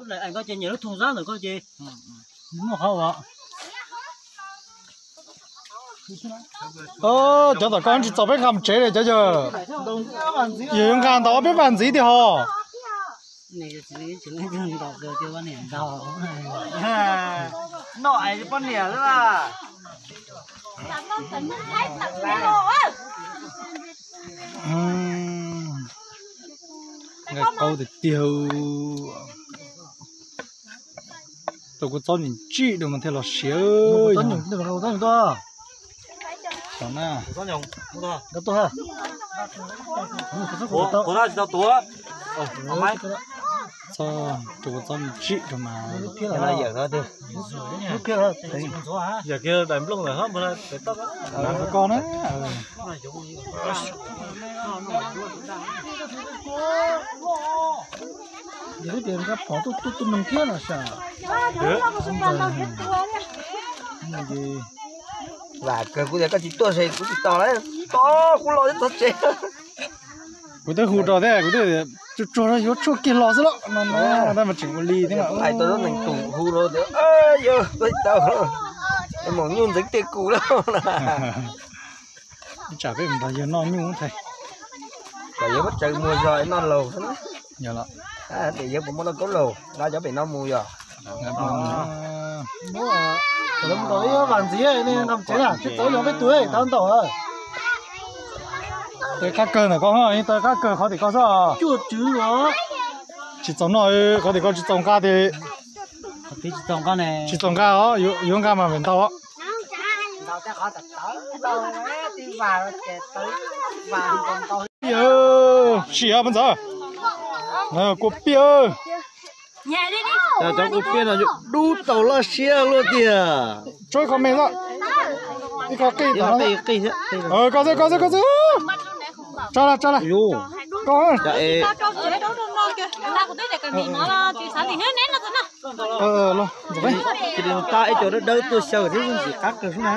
Koj ces nyiam lub thoo zab ntawm koj ces muaj qhov uas. Cov tom koj tsis txaus peb nqa mus tsev li cov yawg. Yawg yuav nqa ntau peb vas ntxiv tiag hos. Noj es poj niam xwb. Nqaij qaub tiag tiag. Tau kua txob ntsij rau mas thiaj los siav. Txob, rau kua txob ntsij rau mas. Yawm kiag daim nplooj lawm hab. Koj na. Yog tias nqa phom tuaj tuaj tuaj neeg thiab no sas. Vam kawg kuv tias koj tsis tuaj ces kuv tsis tos lawm, tos kuv los txog tsev. Kuv twb hu rau thiab, kuv twb tsuag tsuag no yuav tshuaj kiag los xwb los no, tab mas tseem ua li thiab. Hais tau lub nees tus hu rau tias, yog tuaj tau, es maum nyuj ntxeev tiag kuv lawm na. Ib tsam peb mus nrog yawg noj nyuj ntag. Kom yawg muab tsaws muag zog noj laug xwb na. Yog los. Tias yawg puas muaj lauj kaub laug, nqa cov pem no mus yog. Vam ntxiv, nqa tsev na, tsis txaus yog peb tug tau ntau. Tawv qab kawg ntawm koj, tawv qab kawg qhov tim koj xwb. Tsis txaus noj, qhov tim koj tsis txaus nqa tiag. Tsis txaus nqa os, yuav nqa mas pem ntau. Sim pab ntxawm, kua piaj. Cov kua piaj no dub tau loj siab luaj tiag. Tso ib qho me xwb, ib qho qij. Koj xwb, koj xwb, koj xwb. Tso, tso. Koj. Tab ib co dawb dawb tuaj xyaw thiab tsis qab kawg xwb na.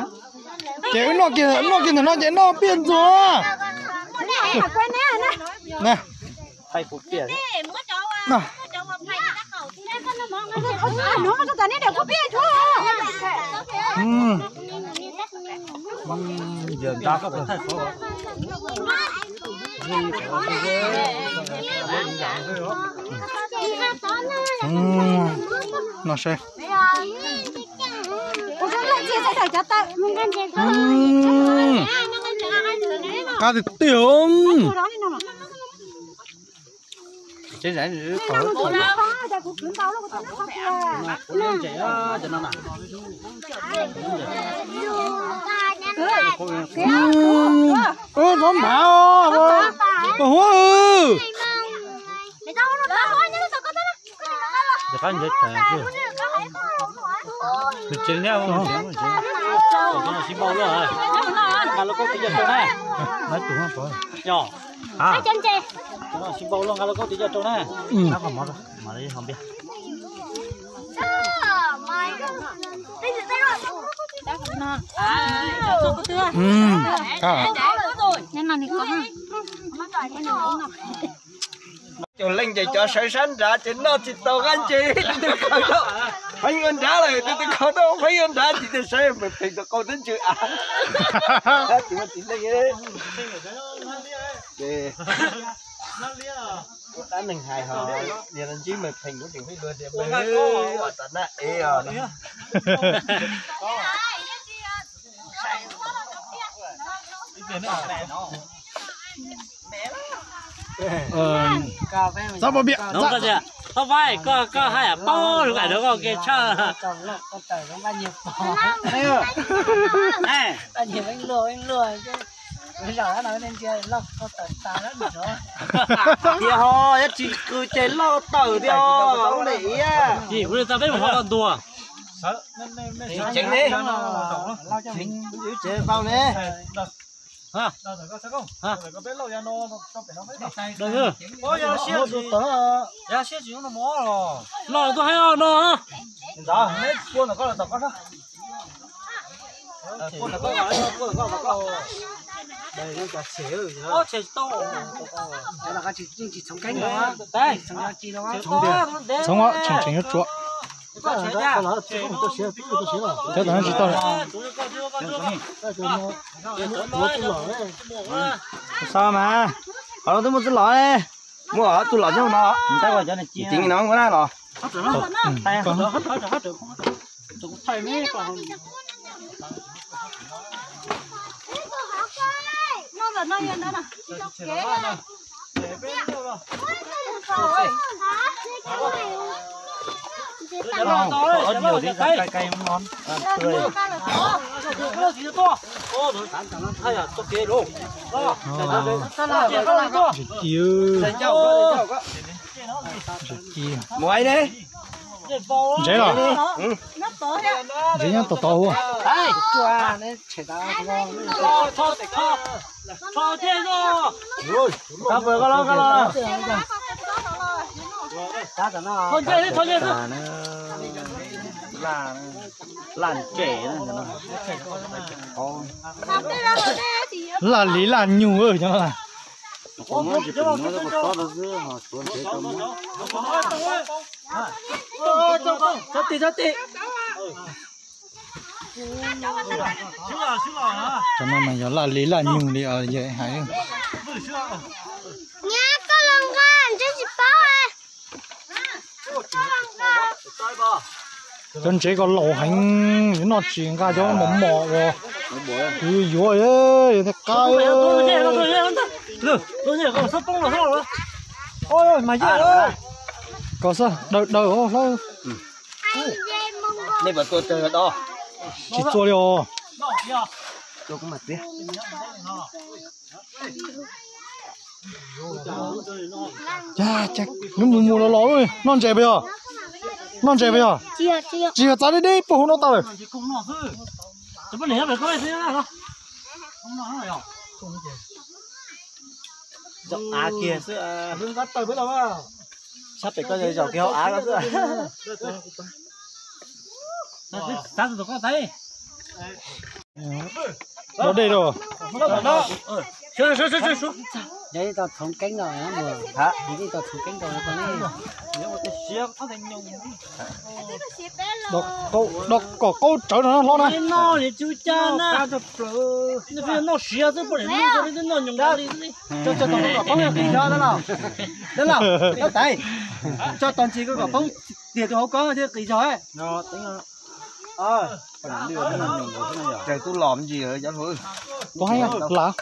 Ces wb noj kiag, noj kiag ntawm no ces noj piaj ntxuag. No seb. Qab tiag tiag. Ub, txhob nphav, huab. Nqa lub kaub tib co rau na. Sib npau luaj, nqa lub kaub tib co rau na. Cov leej ces cov sawv sab nrad ces noj tsis tau qab ntses, tus twg khaws tau pheej ua nrad lawm, tus twg khaws tau pheej ua nrad, tsis tau saib pheej tau qau teb ntsws av. Tsis muaj txiv neej. Tab neeg hais ho, yog ntsib mas pheej kuv tseem pheej luag tias tas naj ev os. Txhob pov piam. Txhob pov, koj hais paub lus am koj kev tshaj. Tias ho yog tsis qw ces loj tawm tiag os, lub ntiam iab. Ua li tau peb mus ho ntuag. Tsev ne. Loj tuaj haib no. Txhoov, tseem tseem yuav tsuav. Cov tom no tsis tau. Xav mas, qhov no twb muaj txuj lom, muaj txuj lom nyob no. Ceev no ua na los. Mus ai ne. Ntsev los? Ntsev nyob tod tod hu. Laj lis laj nyug cov no. Cov no mas yog laj lis laj nyug li yawg hais. Nyab, koj los nqa, ntshe tsis paub. Cov ntsev ko laus heev, yuav noj tsis nqa cov mos mos uas kuv yuav, yuav thiaj qab. Koj xav daws daws os hlawb. Tsis txua li os. Lub mus mus los los, noj ntses puas yog? Noj ntses puas yog? Tsis yog, txav deb deb puag hauv no tau lawm. Sab pem koj zaum kiag hauv av ko xwb. Dej rau. Kom qaub rawv no hlob na. Tso tog ntsis kom poob tiag tus hauv ko thiaj qis zog. Raws tub los me ntsis cov hluas.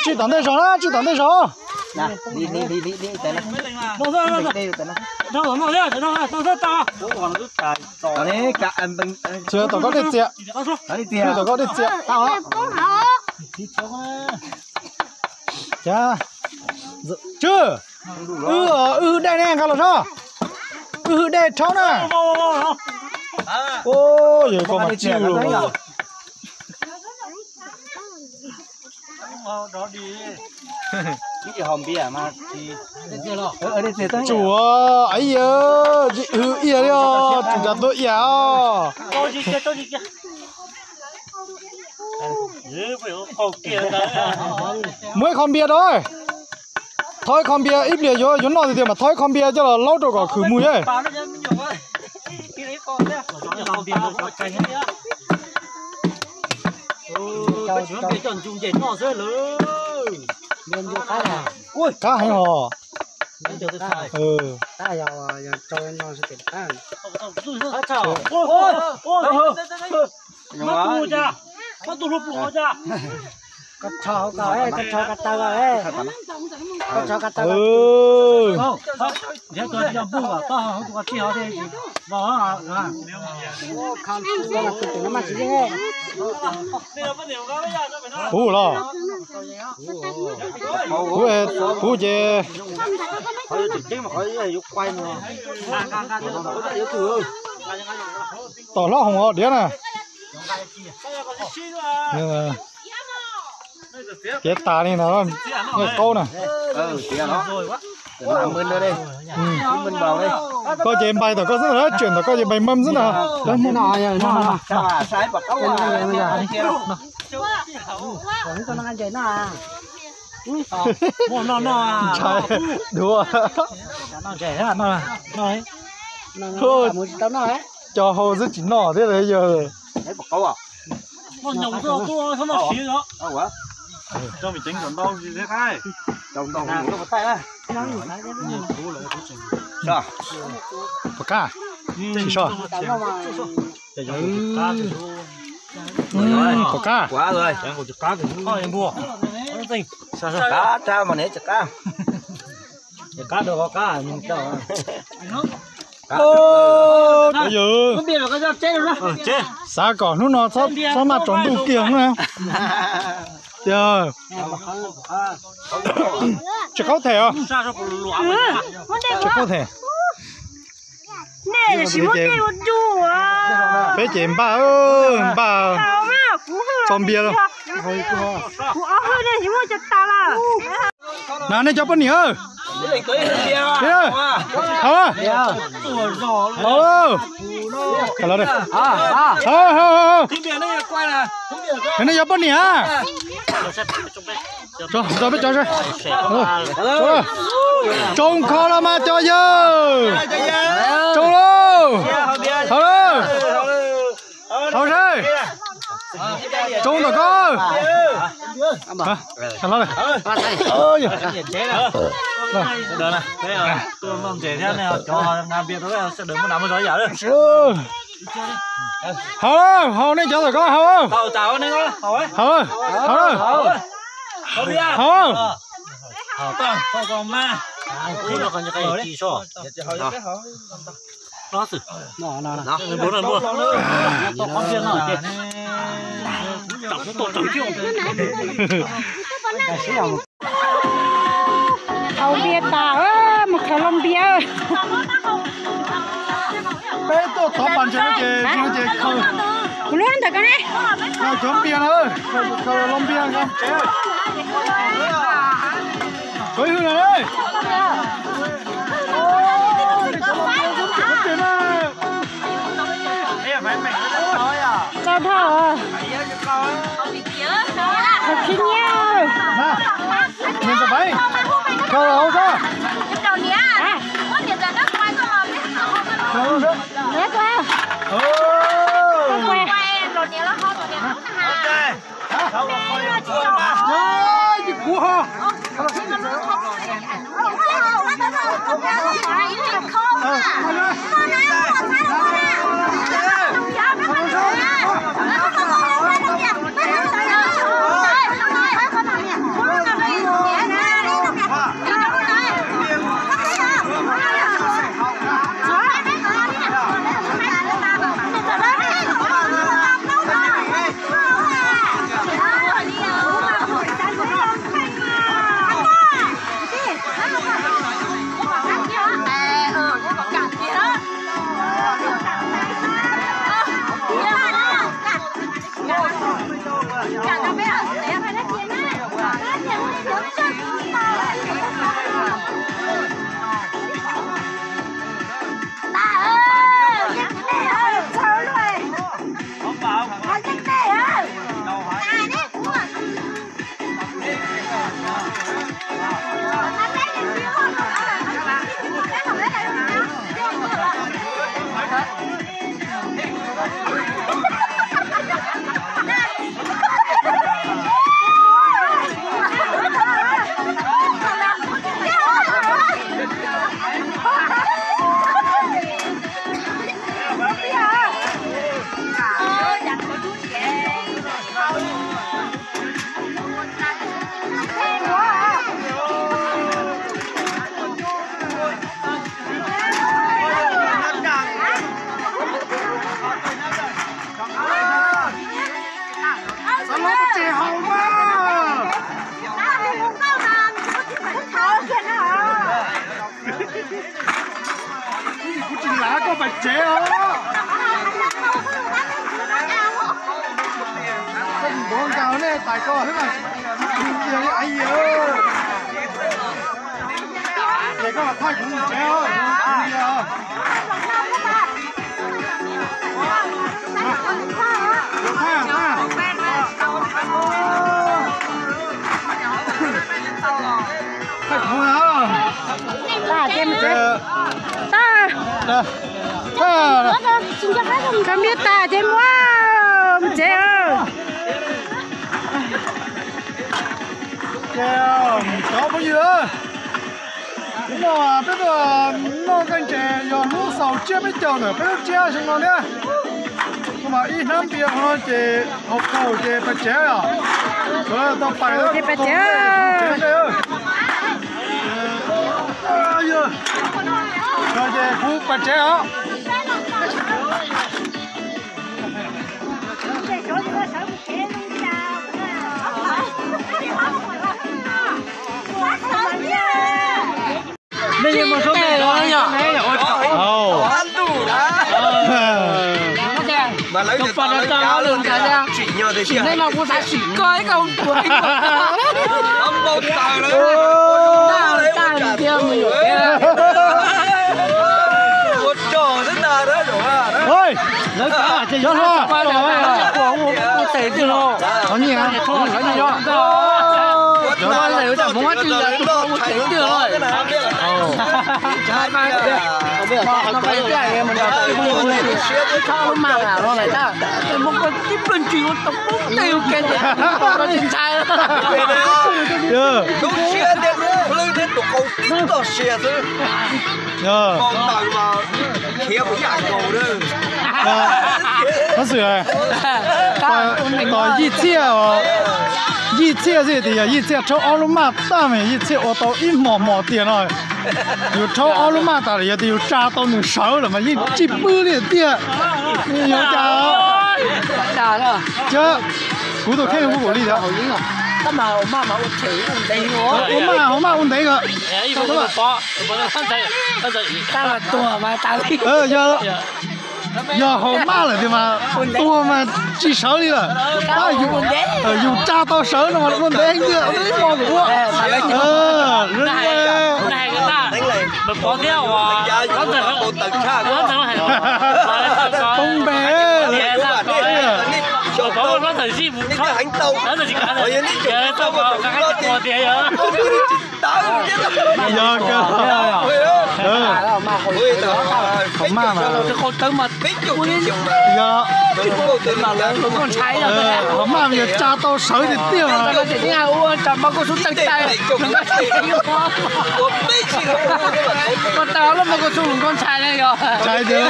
Tswj tom ntej zog na, tswj tom ntej zog. Tom koj dej txias. Tswj tom koj dej txias. Cas, tswj, wb, wb hwj dej ne, nqa los tso. Wb hwj dej rhaub na. Yog koj mas tswj los. Tsum, ib yam, tsis hwj ib yam li os, tsum cas tuaj ib yam os. Muab ib qho npias rau, thau ib qho npias, ib pliag yuav yuav noj tiag tiag mas thau ib qho npias coj los laub rau kom khwm mus thiab. Qab heev os. Koj rho hauv ko, koj rho ko taw ko, koj rho ko taw ko. Puv los? Puv, puv ces tom hlob hoom os diav na. Tiav tas li no, qaub na. Koj ces npais tom koj xwb na, tseem tom koj ces npais maj xwb na. Ntshai dua. Cov hau xwb tsis noj thiab yog. Pov kaj, tsis so. Pov kaj. Xav kom hnub no txhob maj tsaus ntuj kiag na. Tiag, tsis qaub them os. Tsis qaub them. Peb ces npaj, npaj tso npias. Na nej cov poj niam, nej cov poj niam, tsoo kho los mas cov yawg, tsoo lauj, hau lauj, hau saib, tsoo ntawm koj. Hau, hau nej cov ntawm koj hau, hau, hau, hau. Haus npias tas, mus khaws los npias. Peb tuaj thov pas ntses no ces, ces khaws, kuv lub ntawm ko ne, khaws cov npias na, khaws los npias nkaus tsev. Tsuav ib hwj na. Tau dhau. Khib nyiab. Khaws hauv sab. Kuv tsis lav koj pais tsev os. Koj mus nkaus nej tais koj xwb na. Koj npiab tas ces mus, mus tsev. Cov phooj ywg, hnub no peb tuaj noj nqaij ntses yog hnub xaus tsiab peb caug ntawm peb lub tsiab xyoo no thiab. Hnub no ib hnab npias no ces haus kaus ces pais tsev os. Tau pais tsev. Ces kuv pais tsev os. Nej yeej muaj suab npe los yom? Tus pom no tso lus ntawd, sim neej no kuv xav sim koj ib kauj ruam ib kauj. Lawv cov hluas, ua tes twg los, cov hluas tes twg los. Lub siab thiab lub plwj thiab tus qau tib toj siab xwb. Npau taws mas khiav mus yam nkaus na. Tab sis tos Yij Txhiaj, Yij Txhiaj xwb tias yog Yij Txhiaj rhaub ob lub maj tag mas Yij Txhiaj ua tau ib hmos hmos tiag no. Yus rhaub ob lub maj tas lawm yog tias yus tsa tau nws sawv lawm mas yeej tsis pw li tiag. Yog cas? Kuv tus kheej kuj li ntawd. Ua maj hauv maj ua ntev ko. Yog haus maj lawm tiag mas tuag mas tsis sawv li lawm. Yus tsa tau sawv no mas ua ntev tiag, ib hmos kuv ua. Poob npe. Yog, haus maj mas, yog, haus maj mas yog tsa tau sawv tiag tiag. Ntshai tiag.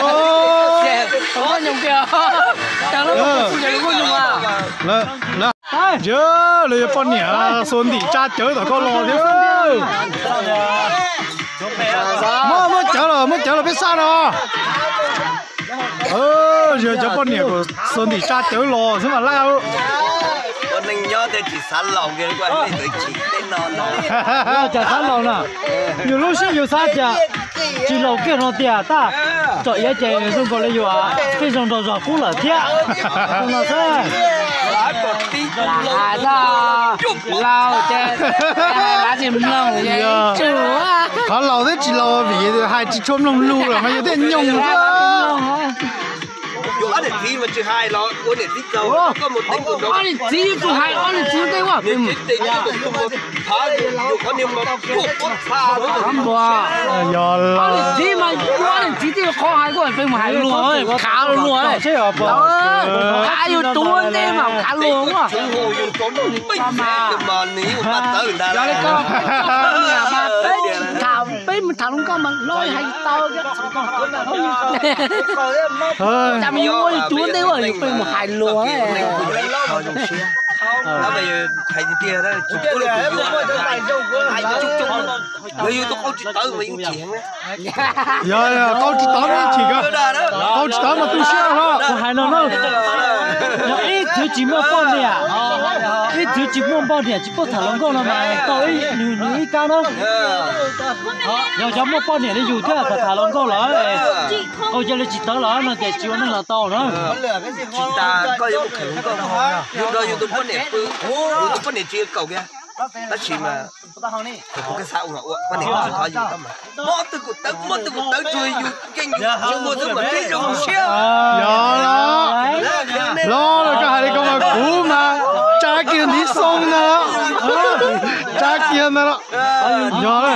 Lawv, lawv yuav poj niam xuas ntim tsa cawv tom ko los thiab. Muab, muab cawv los, muab cawv los peb saj no. Yog cov poj niam kom xuas ntim tsa cawv los xwb mas laj. Cas xav laus na, yus lub siab yus xav cas tsis laus kiag no tiag tab. Tsom iav ces zoo nkaus li yus tej zoo nraug zog qub lawm thiab. Zoo no xwb. Laus ces lav tsis mloog. Qhov laus thiab tsis laus vim hais tsis tshua mloog lus lawm mas yus thiaj nyoog. Ob niam txiv tus hais ob niam txiv tej ua pem mus. Yog ob niam txiv mas ua ob niam txiv tej qhov hais kuj pem mus hais luag, khav luag. Khav yus tus ua ntej mas khav luag ua. Peb mus tham hluas nkauj mas loj hais tau. Cas mas yus ua yus tus ua ntej ua yus pem mus hais luag. Yog yus tus qau tsis tawv mas yeej chim. Yog qau tsis tawv mas yeej chim ko. Qau tsis tawv mas tu siab no. Kuv hais no na, yog ib txwv tsis muaj poj niam, ib txwv tsis muaj poj niam tsis paub tham hluas nkauj no mas tau nws ib kab na. Yog cov muaj poj niam li yus thiab tham tham hluas nkauj lawm, qau cia li tsis tawv lawm no ces tsis ua neej los tau na. Tsis tas koj yuav mus tham hluas nkauj, yus nrog yus tus poj niam pw, yus tus poj niam tsis kaum kiag. Tab sis mas kuv kuj xav ua ua poj niam tsis thov yus tab mas mob twg kuj tawv, mob twg kuj tawv, tsuas yus keej yus tsis ua xwb mas peb zoo siab. Yog los, los los koj hais li ko mas kuv mas tsa kiag ntiv xoo ntag, tsa kiag ntag los. Yog,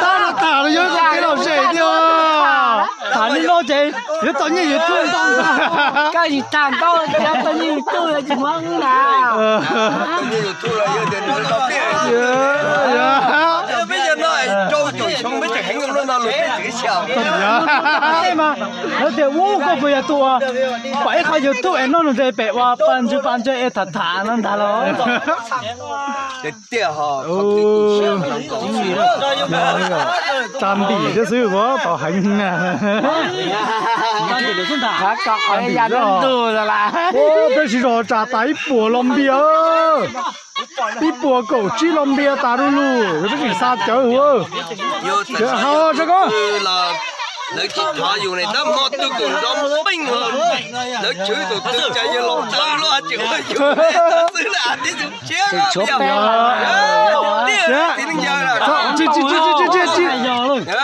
tab los tham los yog kev lom zem tiag. Tham li no ces yuav tau nyiaj YouTube ntau ntag. Koj tsis tham ntau ces yuav tau nyiaj YouTube tsis muaj na. Mas lawv tias ub koj puas yog tus uas pom ib qho YouTube es noj nws pem ua pa ntsw pa ntsw es tham tham no ntag los. Tiag ho, tsa ntim thiab xwb ua tau heev na. Tsa ntim, peb siv zog tsa tas ib puas los npias, ib puas kaum tsib los npias tas du lug, peb tseem xa cawv ua. Yog hau tsa koob. Lawv tsis thov yus ne, tab hmo twg kuj nrov npeej, lawv tshwv tus twg cas yog los tawv los tsis ua yus xwb na.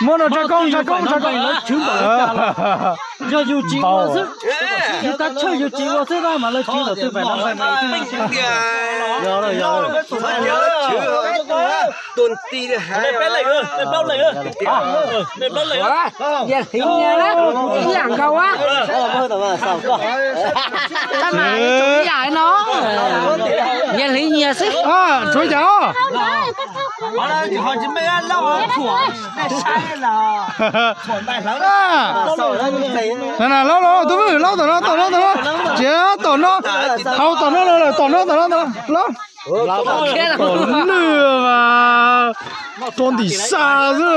Muab no tsa koob, tsa koob, tsa koob. Yog yus tsis ua xwb, yus tab chawj yus tsis ua xwb tab mas lawv tshwv tus twg pem no. Yog, yog. Yog hliv nyias na, ib yam nkaus a. Tab mas ib yam no, yog hliv nyias xwb. Tshuav yam. Na na, laub laub, tub Vwj, laub tom no, tom no, tom no, tsis tom no, haus tom no, tom no, tom no, tom no, laub. Tom lwj mas rau ntim xab xwb.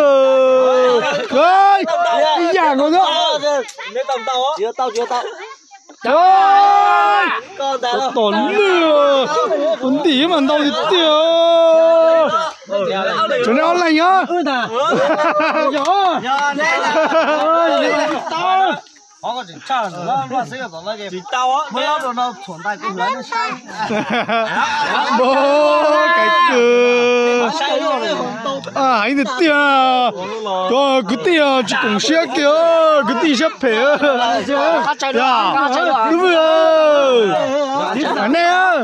Ib yam nkaus xwb. Tom lwj, ntim mas ntau tiag tiag. Tseem neb ob leeg os. Npog, kais kawg. Heev tiag tiag. Cov kwv tij tsis koom siab kiag, kwv tij siab phem. Tub Vwj, nej,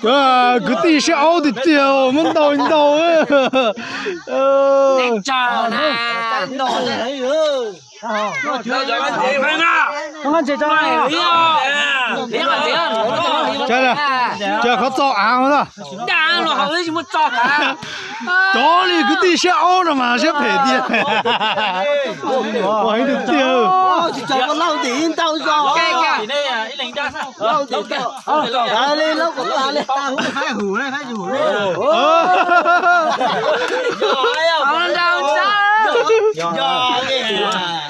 cov kwv tij siab aub tiag tiag, muab ntau ntau. Ces qhov txo av, cov li kwv tij siab aub no mas siab phem tiag. Ua heev tiag tiag.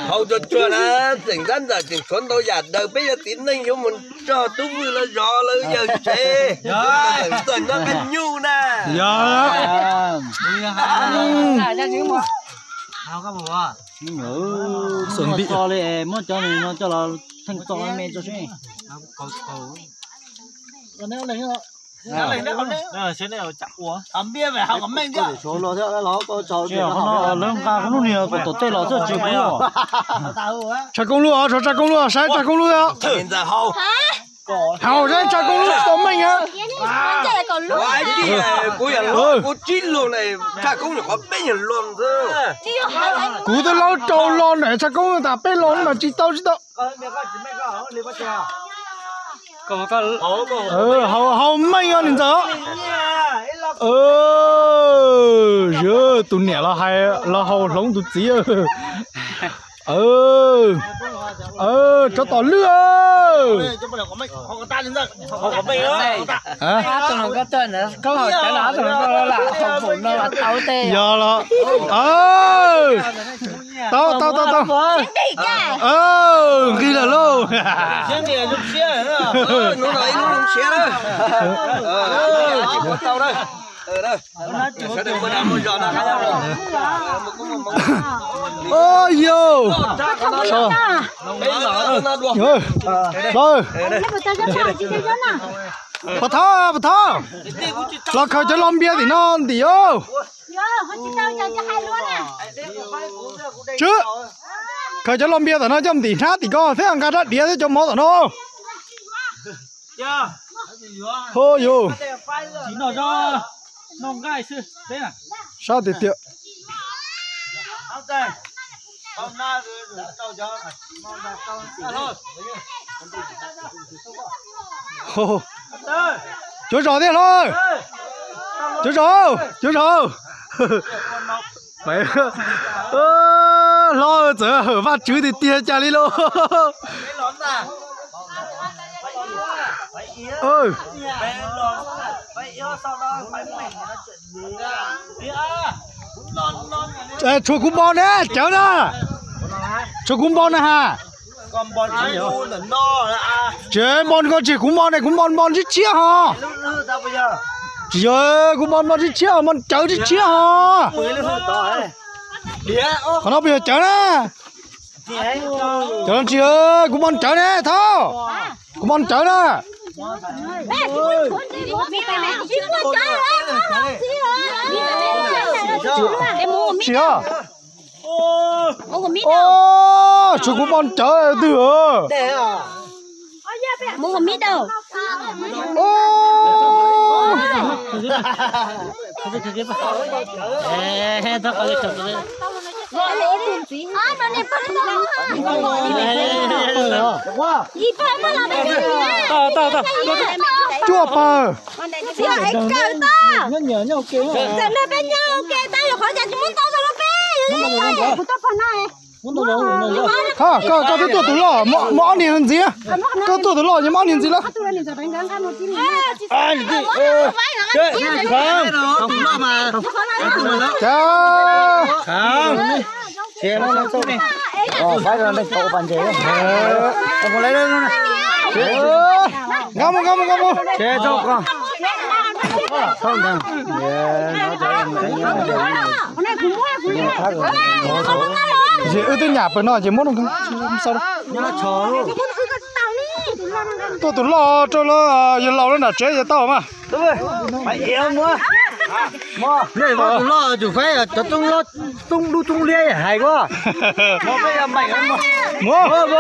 Haus tsuag tsuag na, tseem tab ntawm tseem tshuav ntau yam daws peb yog txiv neej yuav mus nrog tub Vwj lawv zov lawv yawg tsev. Txawm no qab nyuj na. Muab cov no coj los theej txo me tso seb. Lawv nqa lub niag kom tom tej los txoj tsis pub. Tsa koob lub, tsa koob lub, saib tsa koob lub. Haus saib tsa koob lub tau meej. Kuv yog kuv tsib lug na, tsa koob nyuam qhuav peb nyuag lug xwb. Kuv twb laub rau lo na, tsa koob tas peb lo mas tsis tau tsis tau. Haus meej os niam ntxawm. Tus niam los hais los haus hloov tus txiv. Tsov tom lwj. Yog los. Tau tau tau tau. Nqis lawm lauj. Oj yog. Pov thawj, pov thawj, los khaws cov lo npias tim no ntim os. Tswb, khaws cov lo npias tom no coj mus ntim hnab tim ko thiab nqa rab diav thiab cov mov tom no. Ho yus. Sab tiag tiag. Ho, cuav zos thiab hlob. Cuav zos, cuav zos. Hlob txawm hawm Vajtswv tiag tiag cas li lauj. Tshuav kuv npau na, cawv na. Tshuav kuv npau na ha. Tsis npau ko tsis kuv npau ne, kuv npau npau ntsib tshiab ho. Tsis yog, kuv npau npau ntsib tshiab, npau cawv ntsib tshiab ho. Qhov no puas yog cawv na? Cawv tsis, kuv npau cawv ne thaub. Kuv npau cawv na. Tsis os. Tshuav kuv npau cawv twg. Cuaj pawg. Koj, koj twb tuaj tus loj, muab ob niag ntxiv. Koj tuaj tus loj, muab ob niag ntxiv lawm. Nkag mus, nkag mus, nkag mus. Ces wb twb nyam pawg no ces muab no. Tuaj tus loj rau los yog laus lawm nram tsev ces tau mas. Nej tus loj tsum faib cov toob dub toob liab hais ko. Muab.